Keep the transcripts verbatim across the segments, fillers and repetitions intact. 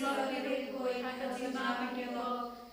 Bad ka jingmap ka jingkyrkhu,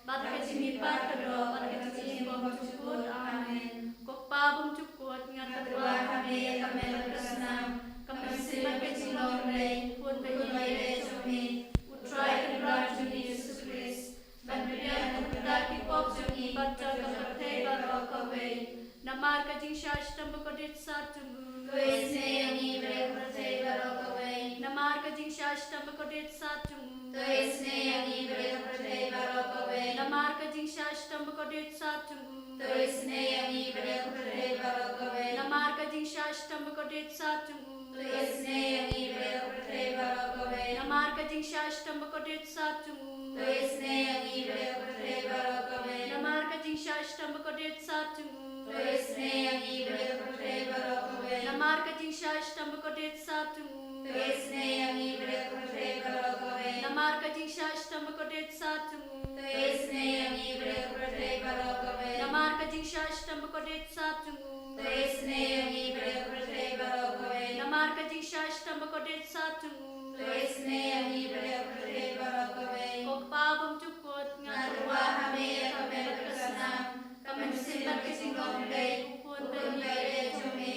bad ka jingmihpat ka doh, bad ka jingjynjar bymjukut. Amen. Ko Kpa bymjukut, nga tyrwa ha me ïa ka met bad ka snam, ka mynsiem bad ka jinglong Blei, U Khun ba ïeit jong me, U Trai Kynrad jong ngi Jisu Khrist, ban pdiang ïa ka bynta ki pop jong ngi, bad jong ka pyrthei baroh kawei. Namar ka jingshah shitom bakordit sat jong u. To isynei ïa ngi bad ïa ka pyrthei baroh kawei. Namar ka jingshah shitom bakordit sat jong u. To isynei ïa ngi bad ïa ka pyrthei baroh kawei. Namar ka jingshah shitom bakordit sat jong u. To isynei ïa ngi bad ïa ka pyrthei baroh kawei. Namar ka jingshah shitom bakordit sat jong u. To isynei ïa ngi bad ïa ka pyrthei baroh kawei. Namar ka jingshah shitom bakordit sat jong u. To isynei ïa ngi bad ïa ka pyrthei baroh kawei. Namar ka jingshah shitom bakordit sat jong u. To isynei ïa ngi bad ïa ka pyrthei baroh kawei. Namar ka jingshah shitom bakordit sat jong u. To isynei ïa ngi bad ïa ka pyrthei baroh kawei. Namar ka jingshah shitom bakordit sat jong u. To isynei ïa ngi bad ïa ka pyrthei baroh kawei. Namar ka jingshah shitom bakordit sat jong u. To isynei ïa ngi bad ïa ka pyrthei baroh kawei. Namar ka jingshah shitom bakordit sat jong u. To isynei ïa ngi bad ïa ka pyrthei baroh kawei. Ko Kpa bymjukut, nga tyrwa ha me ïa ka met bad ka snam, ka mynsiem bad ka jinglong Blei, U Khun ba ïeit jong me,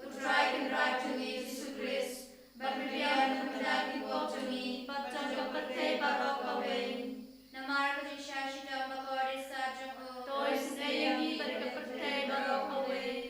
U Trai Kynrad jong ngi Jisu Khrist, ban pdiang ïa ka bynta ki pop jong ngi, bad jong ka pyrthei baroh kawei. Namar ka jingshah shitom bakordit sat jong u. To isynei ïa ngi bad ïa ka pyrthei baroh kawei.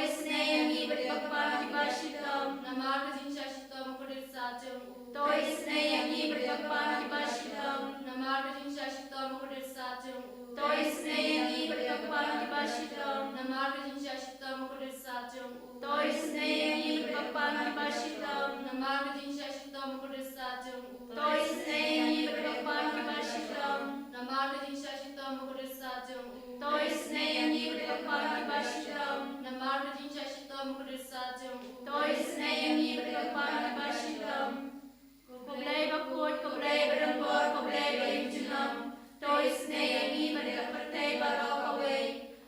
Isynei ïa ngi bad ïa ka bynta kiba shitom. Namar ka jingshah shitom ka dei satia jong u. To isynei ïa ngi bad ïa ka bynta kiba shitom. Namar ka jingshah shitom ka dei satia jong u. To isynei ïa ngi bad ïa ka bynta kiba shitom. Namar ka jingshah shitom ka dei satia jong u. To isynei ïa ngi bad ïa ka bynta kiba shitom. Namar ka jingshah shitom ka dei satia jong u. To isynei ïa ngi bad ïa ka bynta kiba shitom. Namar ka jingshah shitom ka dei satia jong u. To isynei ïa ngi bad ïa ka bynta kiba shitom. Namar ka jingshah shitom ka dei satia jong u. To isynei ïa ngi bad ïa ka bynta kiba shitom. Ko Blei bakhuid, ko Blei badonbor, ko Blei ba im junom. To isynei ïa ngi bad ïa ka pyrthei baroh kawei.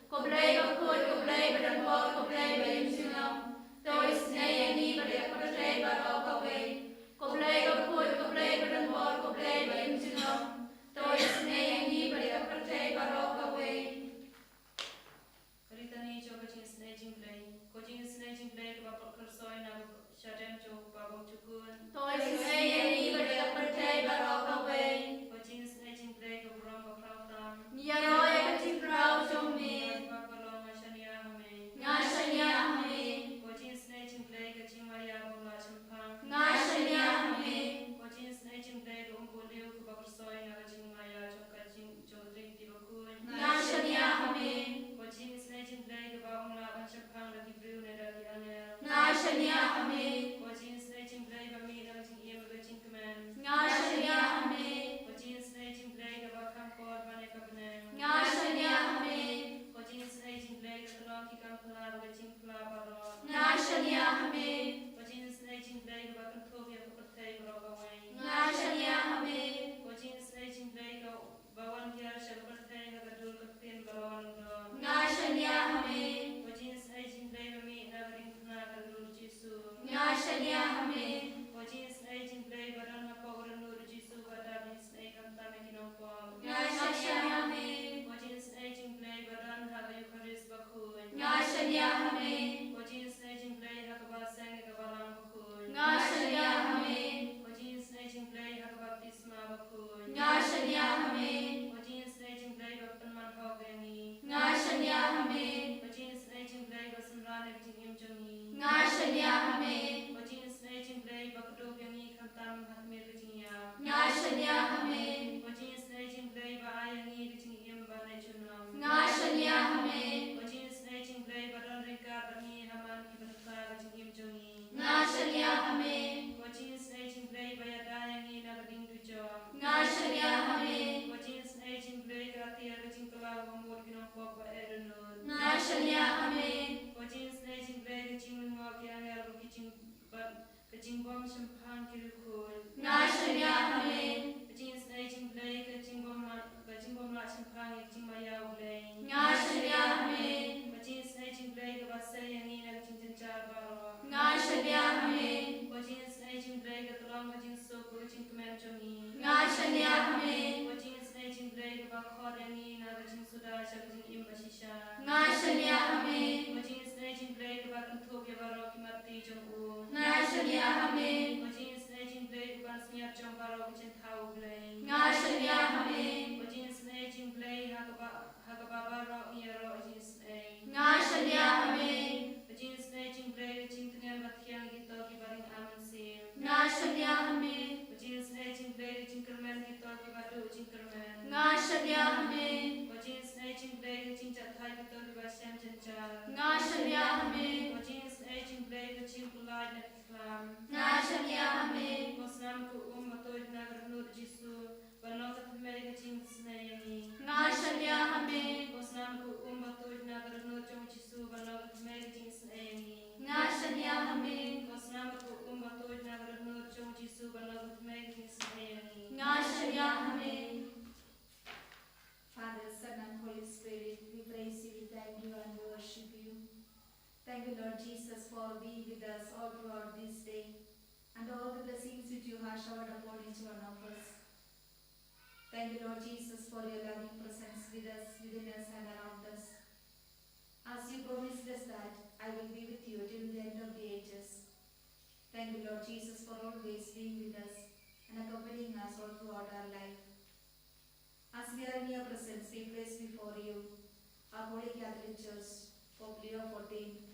Ko Blei bakhuid, ko Blei badonbor, ko Blei ba im junom. To isynei ïa ngi bad ïa ka pyrthei baroh kawei. Ko Blei bakhuid, ko Blei badonbor, ko Blei ba im junom. To isynei ïa ngi bad ïa ka pyrthei baroh kawei. Ka litani jong ka jingisynei jingblei. Ko jingisynei jingblei kaba pyrkhat soi na ka shadem jong u Kpa Bymjukut. To isynei ïa ngi bad ïa ka pyrthei baroh kawei. Ko jingisynei jingblei ka burom bakhraw tam. Ngi ïaroh ïa ka jingkhraw jong me. Kpa ba long, nga shaniah ha me. Nga shaniah ha me. Ko jingisynei jingblei ka jingmaïa bym lah shemphang. Nga shaniah ha me. Ko jingisynei jingblei ka umphniang kaba khuslai na ka jingmaïa jong ka jing jong ka Trinity bakhuid. Nga shaniah ha me. Ko jingisynei jingblei kaba ym lah ban shemphang da ki briew ne da ki angel. Nga shaniah ha me. Ko jingisynei jingblei ba mih na ka jingim bad ka jingkmen. Nga shaniah ha me. Ko jingisynei jingblei kaba kham kordor ban ïa ka bneng. Nga shaniah ha me. Ko jingisynei jingblei ka tnat ki kam phylla bad ka jingphylla baroh. Nga shaniah ha me. Ko jingisynei jingblei kaba kynthup ïa ka pyrthei baroh kawei. Nga shaniah ha me. Ko jingisynei jingblei kaba wan kiar sha ka pyrthei ha ka dur ka ktien ba la wan lyngdoh. Nga shaniah ha me. Ko jingisynei jingblei ba mih na ka diengphna ka dohnud u Jisu. Nga shaniah ha me. Ko jingisynei jingblei ba don hapoh ka dohnud u Jisu ba dap jingisynei khamtam ïa ki nongpop. Nga shaniah ha me. Ko jingisynei jingblei ba don ha ka Eukharist bakhuid. Nga shaniah ha me. Ko jingisynei jingblei ha kaba seng ïa ka balang bakhuid. Nga shaniah ha me. Ko jingisynei jingblei ha ka baptisma bakhuid. Nga shaniah ha me. Ko jingisynei jingblei ba pynman hok ïa ngi. Nga shaniah ha me. Ko jingisynei jingblei ba synran ïa ka jingim jong ngi. Nga shaniah ha me. Ko jingisynei jingblei ba kdup ïa ngi khamtam ha khmih ka jingïap. Nga shaniah ha me. Ko jingisynei jingblei ba ai ïa ngi ka jingim ba neh junom. Nga shaniah ha me. Ko jingisynei jingblei ba don ryngkat bad ngi ha man ki bynta ka jingim jong ngi. Nga shaniah ha me. Ko jingisynei jingblei ba ïada ïa ngi na ka ding dujok. Nga shaniah ha me. Ko jingisynei jingblei ka tiar ka jingkylla ba mut ki nongpop ba eh dohnud. Nga shaniah ha me. Ko jingisynei jingblei ka jinglyngngoh ki angel bad ki jing bad ka jingbym shemphang ki riewkhuid. Nga shaniah ha me. Ko jingisynei jingblei ka jingbym lah, ka jingbym lah shemphang ïa ka jingmaïa u Blei. Nga shaniah ha me. Ko jingisynei jingblei kaba sei ïa ngi na ka jingjynjar baroh. Nga shaniah ha me. Ko jingisynei jingblei ka tyllong ka jingsuk bad ka jingkmen jong ngi. Nga shaniah ha me. Ko jingisynei jingblei kaba khot ïa ngi na ka jingsuda sha ka jingim bashisha. Nga shaniah ha me. Ko jingisynei jingblei kaba kynthup ïa baroh ki mat ti jong u. Nga shaniah ha me. Ko jingisynei jingblei u pansngiat jong baroh ki jingthaw u Blei. Nga shaniah ha me. Ko jingisynei jingblei ha kaba, ha kaba baroh ngi ïaroh jingisynei. Nga shaniah ha me. Ko jingisynei jingblei ka jingtngen ba thiang ïa kito kiba ring ar mynsiem. Nga shaniah ha me. Ko jingisynei jingblei ka jingkyrmen kito kiba duh jingkyrmen. Nga shaniah ha me. Ko jingisynei jingblei ka jingjahthait kito kiba shem jynjar. Nga shaniah ha me. Ko jingisynei jingblei ka jingpyllait na ki khlam. Nga shaniah ha me. Ko snam ka um ba tuid na ka dohnud u Jisu, ban long ka thymmei ka jingisynei ïa ngi. Nga shaniah ha me. Ko snam ka um ba tuid na ka dohnud jong u Jisu, ban long ka thymmei ka jingisynei ïa ngi. Nga shaniah ha me. Ko snam ka um ba tuid na ka dohnud jong u Jisu, ban long ka thymmei ka jingisynei ïa ngi. Nga shaniah ha me. Father, Son, and Holy Spirit, we praise you, we thank you, and we worship you. Thank you, Lord Jesus, for being with us all throughout this day and all the blessings which you have showered upon each one of us. Thank you, Lord Jesus, for your loving presence with us, within us, and around us. As you promised us that I will be with you till the end of the ages. Thank you, Lord Jesus, for always being with us and accompanying us all throughout our life. As we are in your presence, we place before you our Holy Catholic Church, Pope Leo fourteenth,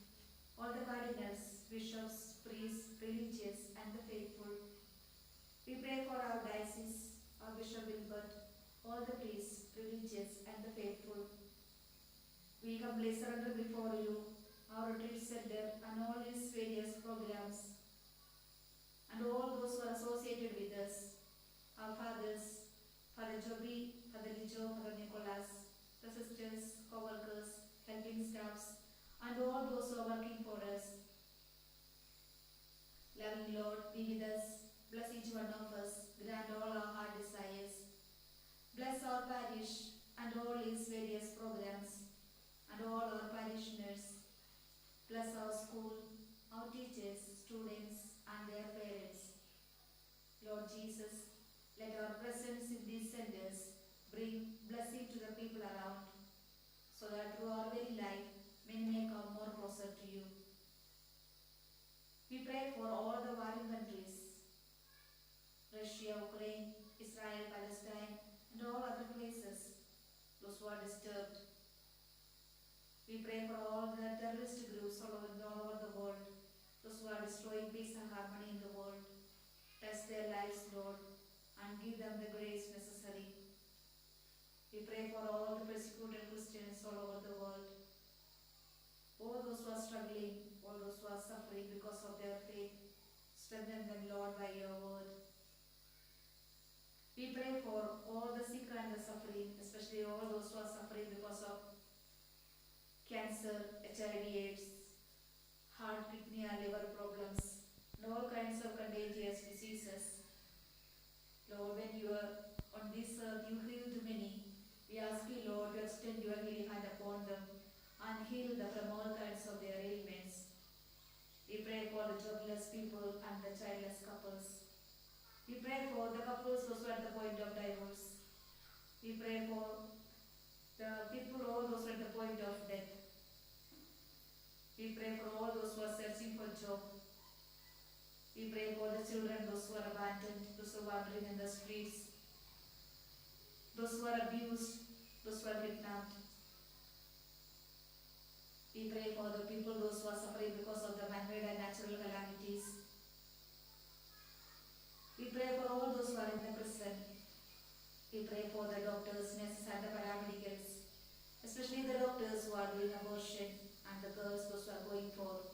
all the cardinals, bishops, priests, religious, and the faithful. We pray for our diocese, our Bishop Wilbert, all the priests, religious, and the faithful. We humbly surrender before you our retreat center and all its various programs, and all those who are associated with us, our fathers, Father Joby, Father Lijo, Father Nicholas, the sisters, co-workers, helping staffs, and all those who are working for us. Loving Lord, be with us, bless each one of us, grant all our heart desires. Bless our parish and all its various programs, and all our parishioners. Bless our school, our teachers, students, and their parents. Lord Jesus, let our presence in these centers bring blessing to the people around, so that through our very life many may come more closer to you. We pray for all the warring countries, Russia, Ukraine, Israel, Palestine, and all other places, those who are disturbed. We pray for all the terrorist groups all over, all over the world, those who are destroying peace and harmony in the world. Touch their lives, Lord, and give them the grace necessary. We pray for all the persecuted Christians all over the world. All those who are struggling, all those who are suffering because of their faith, strengthen them, Lord, by your word. We pray for all the sick and the suffering, especially all those who are suffering because of cancer, H I V, AIDS, heart, kidney, and liver problems, and all kinds of contagious diseases. Lord, when you were on this earth, you healed many. We ask you, Lord, to extend your healing hand upon them and heal them from all kinds of their ailments. We pray for the jobless people and the childless couples. We pray for the couples those who are at the point of divorce. We pray for the people, all those who are at the point of death. We pray for all those who are searching for job. We pray for the children, those who are abandoned, those who are wandering in the streets, those who are abused, those who are kidnapped. We pray for the people, those who are suffering because of the man-made and natural calamities. We pray for all those who are in the prison. We pray for the doctors, nurses, and the parameters, especially the doctors who are doing abortion and the girls, those who are going for.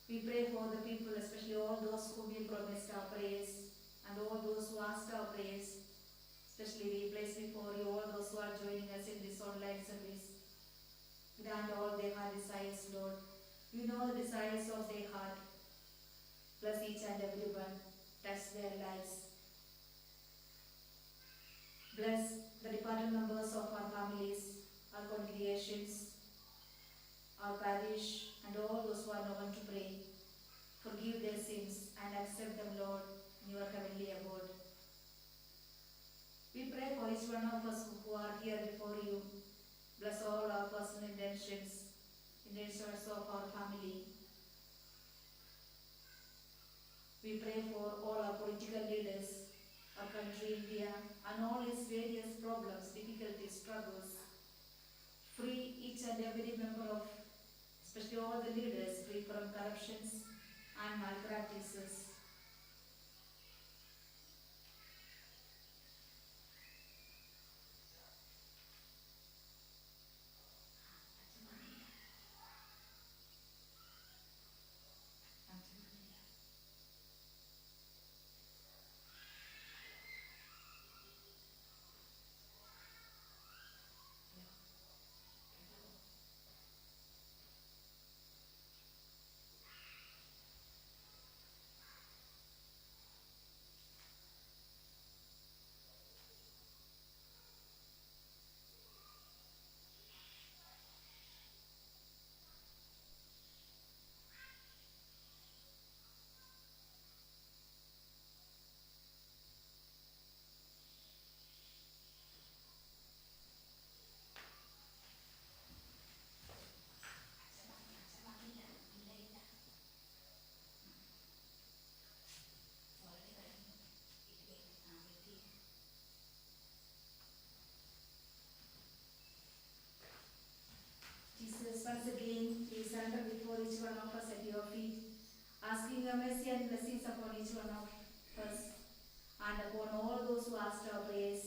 We pray for the people, especially all those whom we promised our prayers and all those who asked our prayers. Especially we place before you all those who are joining us in this online service. Grant all their heart desires, Lord. You know the desires of their heart. Bless each and every one. Touch their lives. Bless the departed members of our families, our congregations, our parish, and all those who are known to pray. Forgive their sins and accept them, Lord, in your heavenly abode. We pray for each one of us who are here before you. Bless all our personal intentions, intentions of our family. We pray for all our political leaders, our country India, and all its various problems, difficulties, struggles. Free each and every member of, especially all the leaders, free from corruptions and malpractices. Once again, we stand up before each one of us at your feet, asking your mercy and blessings upon each one of us and upon all those who asked our prayers.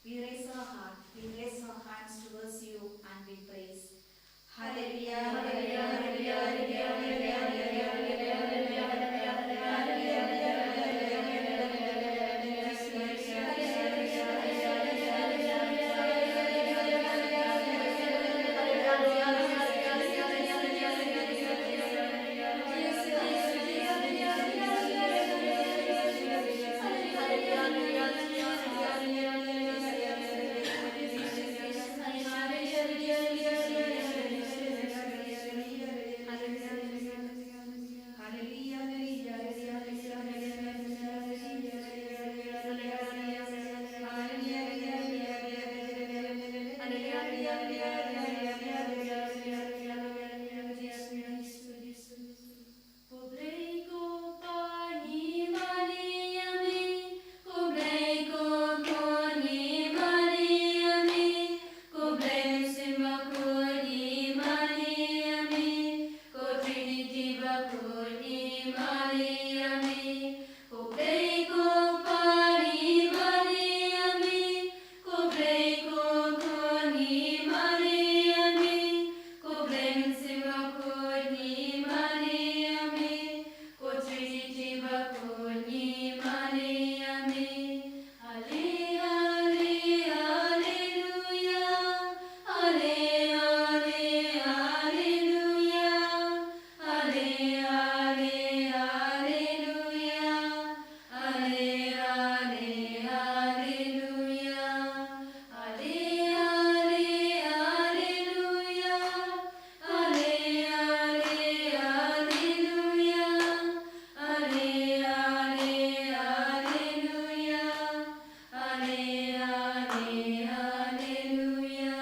We raise our heart, we raise our hands towards you and we praise. Hallelujah, hallelujah, hallelujah, hallelujah, hallelujah, hallelujah, hallelujah. Ko Blei ko Pa, ngi mane ïa me. Ko Blei ko Khun, ngi mane ïa me. Ko Blei Mynsiem Bakhuid, ngi mane ïa me. Ko Trinity Bakhuid, ngi mane ïa me. Ko Blei ko Pa, ngi mane ïa me. Ko Blei ko Khun, ngi mane ïa me. Ko Blei Mynsiem Bakhuid, ngi mane ïa me. Ko Trinity Bakhuid, ngi mane ïa me. Ale, ale, aleluya. Ale, ale, aleluya. Ale, ale, aleluya. Ale, ale, aleluya. Ale, ale, aleluya. Ale, ale, aleluya. Ale, ale, aleluya. Ale, ale, aleluya.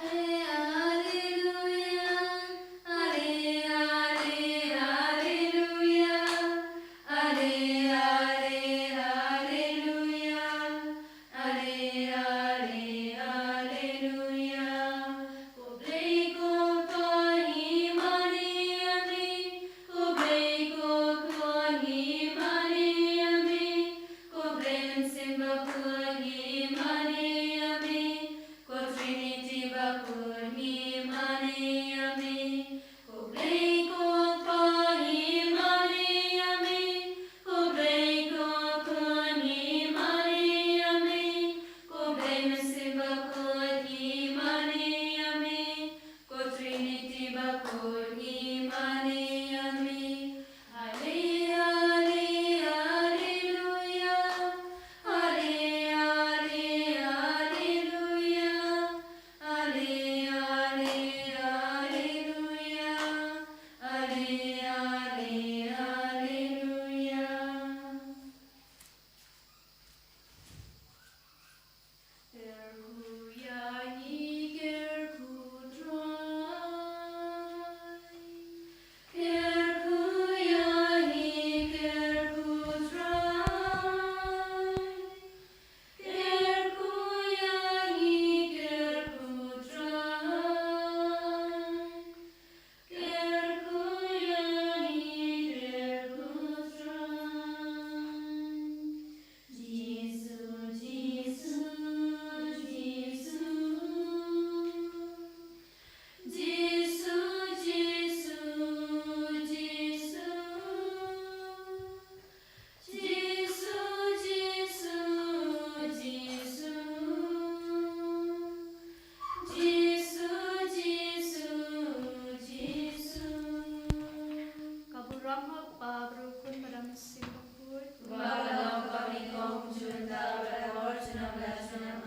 Ale, aleluya. Ale, ale, aleluya. Ale, ale, aleluya. Ale, ale, aleluya. Ko Blei ko Pa, ngi mane ïa me. Ko Blei ko Khun, ngi mane ïa me. Ko Blei Mynsiem Bakhuid, ngi mane ïa me. Ko Trinity Bakhuid, ngi mane ïa me. Ko Blei ko Pa, ngi mane ïa me. Ko Blei ko Khun, ngi mane ïa me. Ko Blei Mynsiem Bakhuid, ngi mane ïa me. Ko Trinity Bakhuid, ngi mane ïa me. Ale, ale, aleluya. Ale, ale, aleluya. Ale, ale, aleluya. Ale, ale, aleluya. Kyrkhu ïa ngi, kyrkhu Trai. Kyrkhu ïa ngi, kyrkhu Trai. Kyrkhu ïa ngi, kyrkhu Trai. Kyrkhu ïa ngi, kyrkhu Trai. Jisu, Jisu, Jisu. Jisu, Jisu, Jisu. Jisu, Jisu, Jisu. Jisu, Jisu, Jisu. Ka burom ha u Kpa bad u Khun bad u Mynsiem Bakhuid. Uba ka long, uba ka long, kumjuh mynta bad haduh junom la junom.